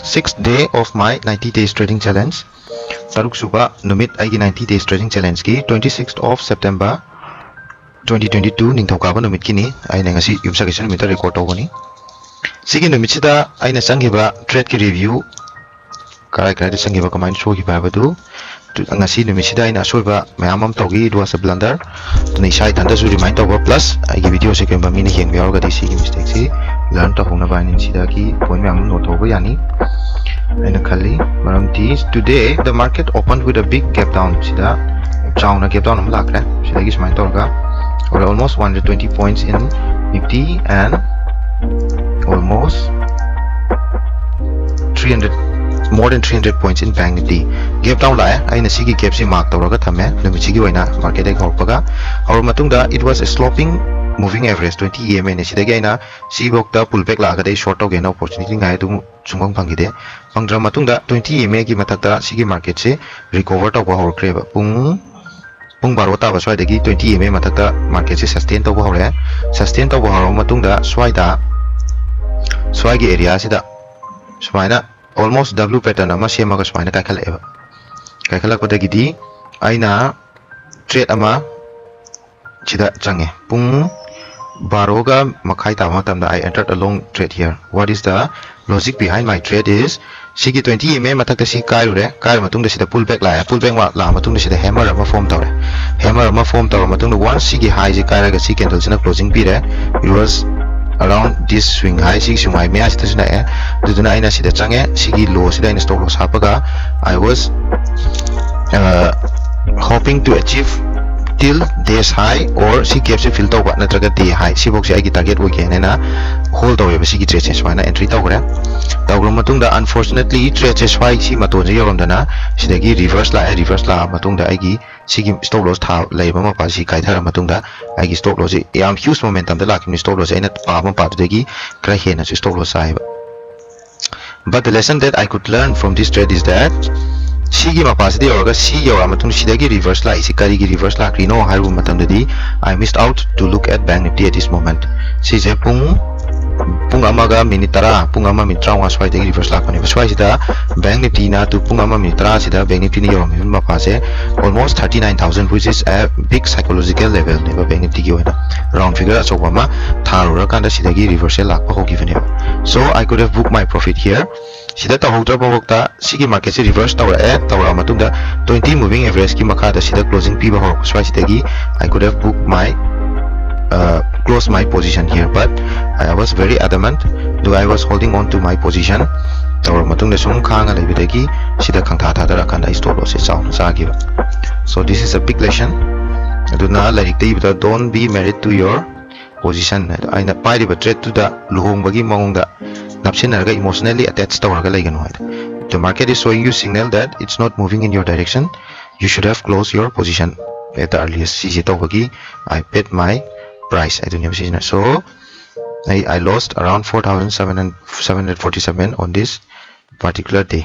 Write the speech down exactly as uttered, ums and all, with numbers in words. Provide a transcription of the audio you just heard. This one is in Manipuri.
Sixth day of my ninety days trading challenge. ꯇꯔꯨꯛ ꯁꯨꯕ ꯅꯨꯃꯤꯠ ꯑꯩꯒꯤ ninety days trading challengeꯀꯤ twenty sixth of September twenty twenty two ꯅꯤꯡꯊꯧꯀꯥꯕ ꯅꯨꯃꯤꯠꯀꯤꯅꯤ꯫ ꯑꯩꯅ ꯉꯁꯤ ꯌꯨꯝꯁꯀꯩꯁ ꯅꯨꯃꯤꯠꯇ record ꯇꯧꯕꯅꯤ꯫ ꯁꯤꯒꯤ ꯅꯨꯃꯤꯠꯁꯤꯗ ꯑꯩꯅ ꯆꯪꯈꯤꯕ tradeꯀꯤ review, ꯀꯔꯥꯏ ꯀꯔꯥꯏꯗ ꯆꯪꯈꯤꯕ, ꯀꯃꯥꯏꯅ ꯁꯣꯏꯈꯤꯕ ꯍꯥꯏꯕꯗꯨ ꯇꯨ-, ꯉꯁꯤ ꯅꯨꯃꯤꯠꯁꯤꯗ ꯑꯩꯅ ꯑꯁꯣꯏꯕ ꯃꯌꯥꯝ ꯑꯃ ꯇꯧꯈꯤ, it was a blunder꯫ ꯑꯗꯨꯅ ꯏꯁꯥ ꯏꯊꯟꯇꯁꯨ remind ꯇꯧꯕ, plus ꯑꯩꯒꯤ videoꯁꯦ ꯀꯩꯒꯨꯝꯕ ꯃꯤꯅ ꯌꯦꯡꯕ ꯌꯥꯎꯔꯒꯗꯤ ꯁꯤꯒꯤ mistakeꯁꯤ learn ꯇꯧꯍꯧꯅꯕ ꯍꯥꯏꯅ ꯁꯤꯗꯒꯤ point ꯃꯌꯥꯝ ꯑꯃ note ꯇꯧꯍꯧꯕ ꯌꯥꯅꯤ꯫ ꯑꯩꯅ ꯈꯜꯂꯤ꯫ ꯃꯔꯝꯗꯤ today the market opened with a big gap down, ꯁꯤꯗ ꯆꯥꯎꯅ gap down ꯑꯃ ꯂꯥꯛꯈ꯭ꯔꯦ꯫ ꯁꯤꯗꯒꯤ ꯁꯨꯃꯥꯏꯅ ꯇꯧꯔꯒ almost one hundred twenty points in Nifty and almost three hundred, more than three hundred points in Bank Nifty. Gap down ꯂꯥꯛꯑꯦ꯫ ꯑꯩꯅ ꯁꯤꯒꯤ gapꯁꯤ mark ꯇꯧꯔꯒ ꯊꯝꯃꯦ ꯅꯨꯃꯤꯠꯁꯤꯒꯤ ꯑꯣꯏꯅ꯫ Market ꯍꯦꯛ ꯍꯧꯔꯛꯄꯒ, ꯍꯧꯔ ꯃꯇꯨꯡꯗ it was a sloping moving average twenty EMAꯅꯦ꯫ ꯁꯤꯗꯒꯤ ꯑꯩꯅ ꯁꯤꯐꯧꯗ pullback ꯂꯥꯛꯑꯒꯗꯤ ꯑꯩ short ꯇꯧꯒꯦꯅ opportunity ꯉꯥꯏ, ꯑꯗꯨ ꯁꯨꯡꯐꯪ ꯐꯪꯈꯤꯗꯦ꯫ ꯐꯪꯗ꯭ꯔ ꯃꯇꯨꯡꯗ twenty EMAꯒꯤ ꯃꯊꯛꯇ ꯁꯤꯒꯤ marketꯁꯤ recover ꯇꯧꯕ ꯍꯧꯔꯛꯈ꯭ꯔꯦꯕ꯫ ꯄꯨꯡ ꯄꯨꯡ ꯕꯥꯔꯣ ꯇꯥꯕ ꯁ꯭ꯋꯥꯏꯗꯒꯤ twenty EMA ꯃꯊꯛꯇ marketꯁꯤ sustain ꯇꯧꯕ ꯍꯧꯔꯛꯑꯦ꯫ Sustain ꯇꯧꯕ ꯍꯧꯔꯕ ꯃꯇꯨꯡꯗ ꯁ꯭ꯋꯥꯏꯗ, ꯁ꯭ꯋꯥꯏꯒꯤ areaꯁꯤꯗ ꯁꯨꯃꯥꯏꯅ almost W pattern ꯑꯃ ꯁꯦꯝꯃꯒ ꯁꯨꯃꯥꯏꯅ ꯀꯥꯏꯈꯠꯂꯛꯑꯦꯕ꯫ ꯀꯥꯏꯈꯠꯂꯛꯄꯗꯒꯤꯗꯤ ꯑꯩꯅ trade ꯑꯃ ꯁꯤꯗ ꯆꯪꯉꯦ꯫ ꯄꯨꯡ ꯕꯥꯔꯣꯒ ꯃꯈꯥꯏ ꯇꯥꯕ ꯃꯇꯝꯗ I entered a long trade here. What is the logic behind my trade is, ꯁꯤꯒꯤ twenty EMA ꯃꯊꯛꯇ ꯁꯤ ꯀꯥꯏꯔꯨꯔꯦ, ꯀꯥꯏꯔ ꯃꯇꯨꯡꯗ ꯁꯤꯗ pullback ꯂꯥꯛꯑꯦ, pullback ꯂꯥꯛꯑ ꯃꯇꯨꯡꯗ ꯁꯤꯗ hammer ꯑꯃ form ꯇꯧꯔꯦ꯫ Hammer ꯑꯃ form ꯇꯧꯔ ꯃꯇꯨꯡꯗ once ꯁꯤꯒꯤ highꯁꯤ ꯀꯥꯏꯔꯒ ꯁꯤ candleꯁꯤꯅ closing ꯄꯤꯔꯦ, it was around this swing high, ꯁꯤꯒꯤ swing high ꯃꯌꯥꯁꯤꯗꯁꯨ ꯂꯥꯛꯑꯦ꯫ ꯑꯗꯨꯗꯨꯅ ꯑꯩꯅ ꯁꯤꯗ ꯆꯪꯉꯦ, ꯁꯤꯒꯤ lowꯁꯤꯗ ꯑꯩꯅ stop loss ꯍꯥꯞꯄꯒ I was, uh, hoping to achieve till day's high or ꯁꯤ gapꯁꯦ fill ꯇꯧꯕ ꯅꯠꯇ꯭ꯔꯒ day high, ꯁꯤꯐꯧꯁꯦ ꯑꯩꯒꯤ target ꯑꯣꯏꯒꯦ ꯍꯥꯏꯅ hold ꯇꯧꯋꯦꯕ꯫ ꯁꯤꯒꯤ tradeꯁꯦ ꯁꯨꯃꯥꯏꯅ entry ꯇꯧꯈ꯭ꯔꯦ꯫ ꯇꯧꯈ꯭ꯔ ꯃꯇꯨꯡꯗ unfortunately tradeꯁꯦ ꯁ꯭ꯋꯥꯏ ꯁꯤ ꯃꯇꯣꯟꯁꯦ ꯌꯧꯔꯝꯗꯅ ꯁꯤꯗꯒꯤ reverse ꯂꯥꯛꯑꯦ꯫ Reverse ꯂꯥꯛꯑ ꯃꯇꯨꯡꯗ ꯑꯩꯒꯤ ꯁꯤꯒꯤ stop loss ꯊꯥ ꯂꯩꯔꯤꯕ ꯃꯄꯥꯁꯤ ꯀꯥꯏꯊꯔ ꯃꯇꯨꯡꯗ ꯑꯩꯒꯤ stop lossꯁꯤ ꯌꯥꯝ huge momentumꯗ ꯂꯥꯛꯈꯤꯕꯅꯤ꯫ Stop lossꯁꯦ ꯑꯩꯅ ꯄꯥꯕ ꯃꯄꯥꯗꯨꯗꯒꯤ ꯈꯔ ꯍꯦꯟꯅꯁꯨ stop loss ꯆꯥꯏꯌꯦꯕ꯫ But the lesson that I could learn from this trade is that ꯁꯤꯒꯤ ꯃꯄꯥꯁꯤꯗ ꯌꯧꯔꯒ ꯁꯤ ꯌꯧꯔꯛꯑ ꯃꯇꯨꯡ ꯁꯤꯗꯒꯤ reverse ꯂꯥꯛꯏꯁꯤ ꯀꯔꯤꯒꯤ reverse ꯂꯥꯛꯈ꯭ꯔꯤꯅꯣ ꯍꯥꯏꯔꯨꯕ ꯃꯇꯝꯗꯗꯤ I missed out to look at Bank Nifty at this moment꯫ ꯁꯤꯁꯦ ꯄꯨꯡ ꯄꯨꯡ ꯑꯃꯒ ꯃꯤꯅꯤꯠ ꯇꯔꯥ, ꯄꯨꯡ ꯑꯃ ꯃꯤꯅꯤꯠ ꯇꯔꯥꯃꯉꯥ ꯁ꯭ꯋꯥꯏꯗꯒꯤ reverse ꯂꯥꯛꯄꯅꯦꯕ꯫ ꯁ꯭ꯋꯥꯏꯁꯤꯗ bank Niftyꯅ ꯇꯨ ꯄꯨꯡ ꯑꯃ ꯃꯤꯅꯤꯠ ꯇꯔꯥꯁꯤꯗ bank Niftyꯅ ꯌꯧꯔꯝꯃꯤꯕ ꯃꯄꯥꯁꯦ almost thirty nine thousand, which is a big psychological levelꯅꯦꯕ bank Niftyꯒꯤ ꯑꯣꯏꯅ꯫ Round figure ꯑꯆꯧꯕ ꯑꯃ ꯊꯥꯔꯨꯔꯀꯥꯟꯗ ꯁꯤꯗꯒꯤ reversal ꯂꯥꯛꯄ ꯍꯧꯈꯤꯕꯅꯦꯕ꯫ So I could have booked my profit here. ꯁꯤꯗ ꯇꯧꯍꯧꯗ꯭ꯔꯕ ꯐꯥꯎꯗ ꯁꯤꯒꯤ marketꯁꯦ reverse ꯇꯧꯔꯛꯑꯦ꯫ ꯇꯧꯔꯛꯑ ꯃꯇꯨꯡꯗ twenty moving averageꯀꯤ ꯃꯈꯥꯗ ꯁꯤꯗ closing ꯄꯤꯕ ꯍꯧꯔꯛꯄ ꯁ꯭ꯋꯥꯏꯁꯤꯗꯒꯤ I could have booked my, uh, close my position here, but I was very adamant, ꯑꯗꯨꯒ I was holding on to my position꯫ ꯇꯧꯔ ꯃꯇꯨꯡꯗ ꯁꯨꯝ ꯈꯥꯡꯉ ꯂꯩꯕꯗꯒꯤ ꯁꯤꯗ ꯈꯪꯊꯥ ꯊꯥꯗꯔꯀꯥꯟꯗ ꯑꯩ stop lossꯁꯦ ꯆꯥꯎꯅ ꯆꯥꯈꯤꯕ꯫ So this is a big lesson꯫ ꯑꯗꯨꯅ ꯂꯥꯏꯔꯤꯛꯇ ꯏꯕꯗ "Don't be married to your position" ꯍꯥꯏꯗꯣ, ꯑꯩꯅ ꯄꯥꯏꯔꯤꯕ tradeꯇꯨꯗ ꯂꯨꯍꯣꯡꯕꯒꯤ ꯃꯑꯣꯡꯗ ꯅꯞꯁꯤꯟꯅꯔꯒ emotionally attach ꯇꯧꯔꯒ ꯂꯩꯒꯅꯨ ꯍꯥꯏꯗꯣ꯫ The market is showing you signal that it's not moving in your direction. You should have closed your position at the earliest. ꯁꯤꯁꯦ ꯇꯧꯕꯒꯤ "I paid my price" ꯍꯥꯏꯗꯨꯅꯦꯕ ꯁꯤꯁꯤꯅ꯫ So ꯑꯩ, I lost around four thousand seven hundred, seven hundred forty-seven on this particular day꯫